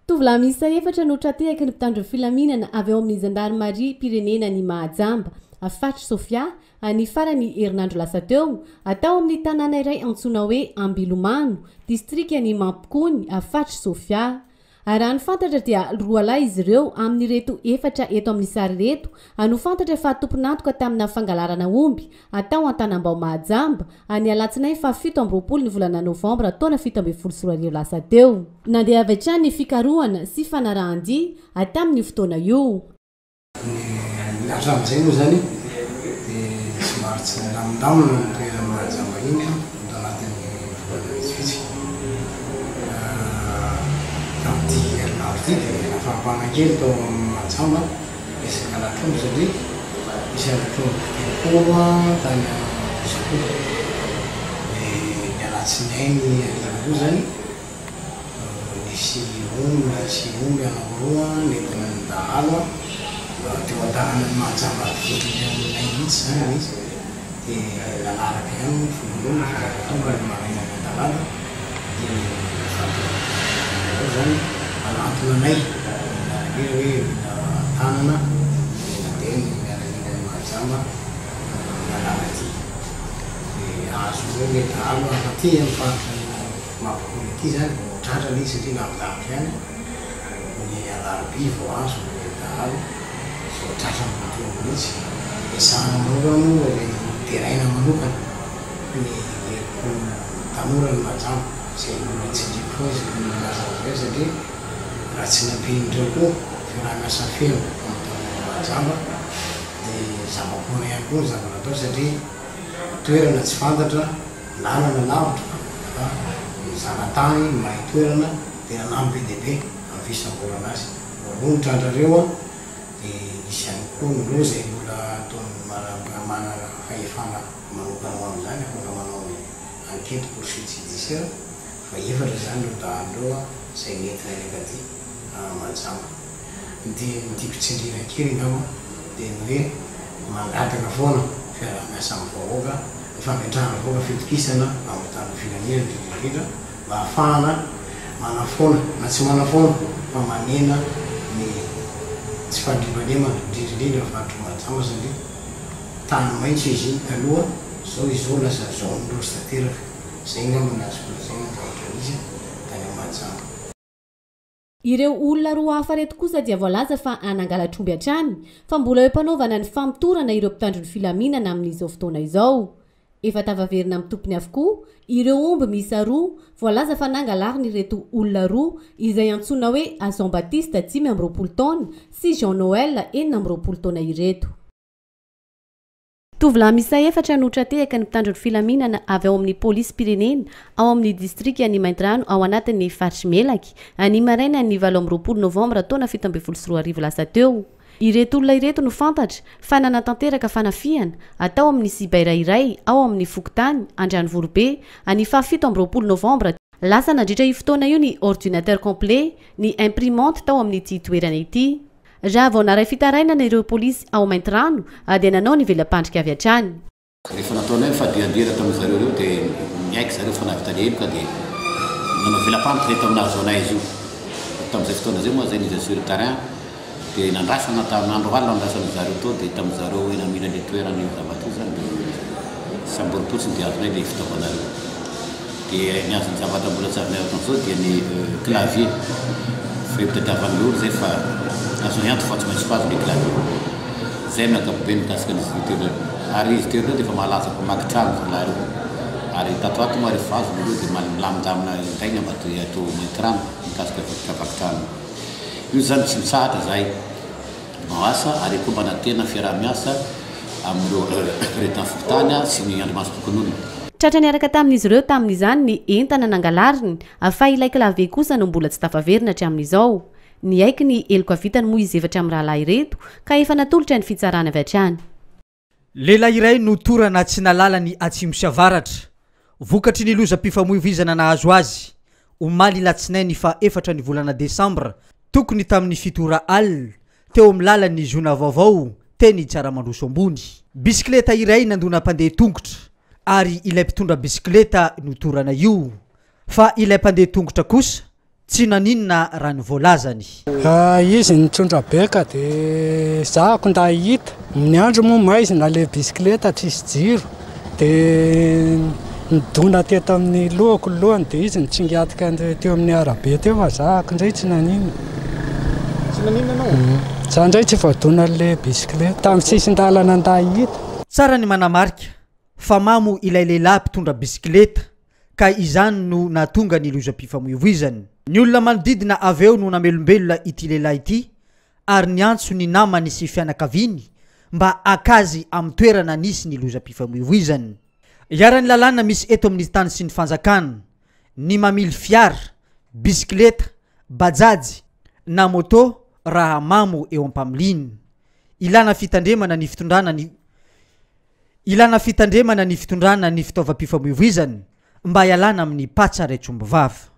Tovolahy miisa efatra no tra-tehaky ny mpitandro filaminana avy ao amin'ny zandarimariam-pirenena ny Mahajamba, Faritra Sofia, ny faran'ny herinandro lasa teo, tao amin'ny tanàna iray antsoina hoe Ambilomano, distrikan'i Mampikony, Faritra Sofia. Raha ny fantatra dia roalahy izy ireo amin'ireto efatra eto amin'ny sary ireto no fantatra fa tompon'antoka tamina fangalarana omby tao Antanambao Mahajamba ny alatsinainy faha 27 ny volana novambra taona 2017 lasa teo. Nandeha avy hatrany ny fikarohana sy fanarahan-dia tamin'io fotoana io. Ny hatramin'izay moa izany dia somary tsy nilamindamina ny toeran'i Mahajamba iny tato anatin'ny volana vitsivitsy. Tamin'ity herinandro ity dia nafampana kely tao Mahajamba resaka halatr'omby satria nisy halatr'omby 30 tany Ambohizakoto. Dia ny alatsinainy hariva koa izany Nisy olona sy omby anankiroa nentin'ny dahalo teo an-tanànan'i Mahajamba velona eo aminay mihitsy izany ilay izy dia nanaraka ihany moa ny fokonolona fa rehefa tonga ny maraina ny talata dia nifampiresaka izany nanantona anay ny miaramila hoe mila tanana dia nandeha ny miaramilan'i Mahajamba nanala aty dia azo eo ilay dahalo ary aty amin'ny faritra Mampikomy aty zany vao tratra le izy satria lavidavitra ihany ny alarobia vao azo le dahalo vao tratra ny voatery mihitsy. Ezahana manokana moa le deraina manokana ny herim-po tanora ny Mahajamba izay mbola tsindriako foana izy no milaza azy ireo satria raha tsy nampian'ireo koa fiaraha-miasa feno amin'ny tanora Mahajamba dia zava-poana ihany koa ny zava-natao satria toerana tsy fantatra Lalana lavitra fa ny zanatany mahay toerana dia nanampy be dia be amin'ny fisamborana azy. Roa ny trandrareo an, dia nisy ihany koa ny roa izay mbola ataon'ny manana fahefana manokana ho amin'izany afaka manao ny enquête poursuite judiciaire fa efatra izany ireo dahalo ireo an izay nentina niankaty Mahajanga. Dia ny tiako tsindriana kely angamba dia ny hoe mangataka foana fiaraha-miasa amin'ny vahoaka, ny fametrahana vahoaka fitokisana amin'ny mpitandro ny filaminana indrindra indrindra mba hahafahana manafoana na tsy manafoana fa manena ny tsy fandriampahalemana indrindra indrindra ny faritr'i Mahajamba satria tany maitso izy iny taloha zao izy zao lasa zone rouge tanteraka. Zay angamba no azoko lazaina ny zavatra nisy tany Mahajamba. Ireo olona roa hafa ireto kosa dia voalaza fa nangalatr'omby hatrany, fa mbola eo am-panaovana ny famotorana ireo mpitandro ny filaminana amin'izao fotoana izao. Efa tafaverina amin'ny tompony avokoa ireo omby miisa roa voalaza fa nangalarin'ireto olona roa izay antsoina hoe Jean Baptiste 25 taona sy Jean Noël 26 taona ireto. Tovolahy miisa efatra no tra-tehaka ny mpitandro ny filaminana avy ao amin'ny polisim-pirenena ao amin'ny distrikan'i Maintirano ao anatin'ny faritr'i Melaky, ny marainan'ny 28 novambra taona 2017 lasa teo. Ireto olona ireto no fantatra fa nanatanteraka fanafihana tao amin'ny cyber iray ao amin'ny fokontany Andranovoribe ny faha 27 novambra Lasa nandritra io fotoana io ny ordinateur complet, ny imprimante tao amin'ity toerana ity. Raha vao naharay fitarainana ireo polisy ao Maintirano dia nanao ny vela-pandrika avy hatrany. Rehefa nataonay ny fadihadihana tamin'ny zareo ireo dia niaiky zareo fa nahavita ny heloka dia nanao vela-pandrika izay tamin'ny nahazoanay azy io. Tamin'izay fotoana izay moa izay nidina sur le terrain dia nandrasana tamin'ny andro alina nandrasana zareo tao dia tamin'ny zareo hoe namila ilay toerana io zavatra io izany dia samborim-potsiny dia azonay ilay fitaovana ireo. Dia ny azon'ny zavatra mbola tsy azonay hatramin'izao dia ny clavier. Fifampitadiavan'ny olona izay fa azonay antoka fa tsy maintsy ho azo ilay clavier. Izay no ankapobeny mikasika an'izy ireo telo ireo. Ary izy telo ireo dia efa malaza mpamaky trano zalahy ireo. Ary tato ho ato moa rehefa azony ireo dia milamindamina indray ny ambadika ato Maintirano mikasika vaky trano. Io izany tsy mitsahatra izahay. Manao asa ary koa manantena fiaraha-miasa amin'ireo prezidan'ny fokontany sy ny andrimasom-pokonolona. Tratra niaraka tamin'izy ireo tamin'izany ny entana nangalariny fa ilay clavier kosa no mbola tsy tafaverina hatramin'izao. Niaiky ny heloka vitany moa izy efatra mirahalahy ireto ka efa natolotra ny fitsarana avy hatrany. Lehilahy iray no torana tsy nahalala ny atsimo sy avaratra, vokatry ny lozam-pifamoivoizana nahazo azy, omaly alatsinainy faha efatra ny volana desambra, tokony tamin'ny fito ora alina, teo amin'ny lalan'ny Zona vaovao teny Tsaramandroso ambony. Bisikileta iray nandona mpandeha tongotra ary ilay mpitondra bisikileta no torana io, fa ilay mpandeha tongotra kosa. Tsy naninona raha ny voalazany. Izy nitondra be ka de zahako nda hita, ny andro moa maizina le bisikileta tsisy jiro de nidona teto amin'ny lohako ny lohany de izy nitsingatika teo amin'ny arabe teo fa zahako ndray tsy naninona. Tsy naninona anao? Za ndray tsy voadonan'le bisikileta, tamin'ny sisin-dalana nda hita. Tsara ny manamarika fa mamo ilay lehilahy mpitondra bisikileta ka izany no nahatonga ny lozam-pifamoivoizana. Ny olona manodidina avy eo no namelombelona ity lehilahy ity ary niantso ny namany sy fianakaviany mba haka azy amin'ny toerana nisy ny lozam-pifamoivoizana. Iharan'ny lalàna misy eto amin'ny tany sy ny fanjakana ny mamily fiara, bisikileta, bajaj na moto raha mamo eo am-pamiliana. Ilana fitandremana ny fitondrana ny. Ilana fitandremana ny fitondrana ny fitaovam-pifamoivoizana mba hialana amin'ny patsa raitsombivava.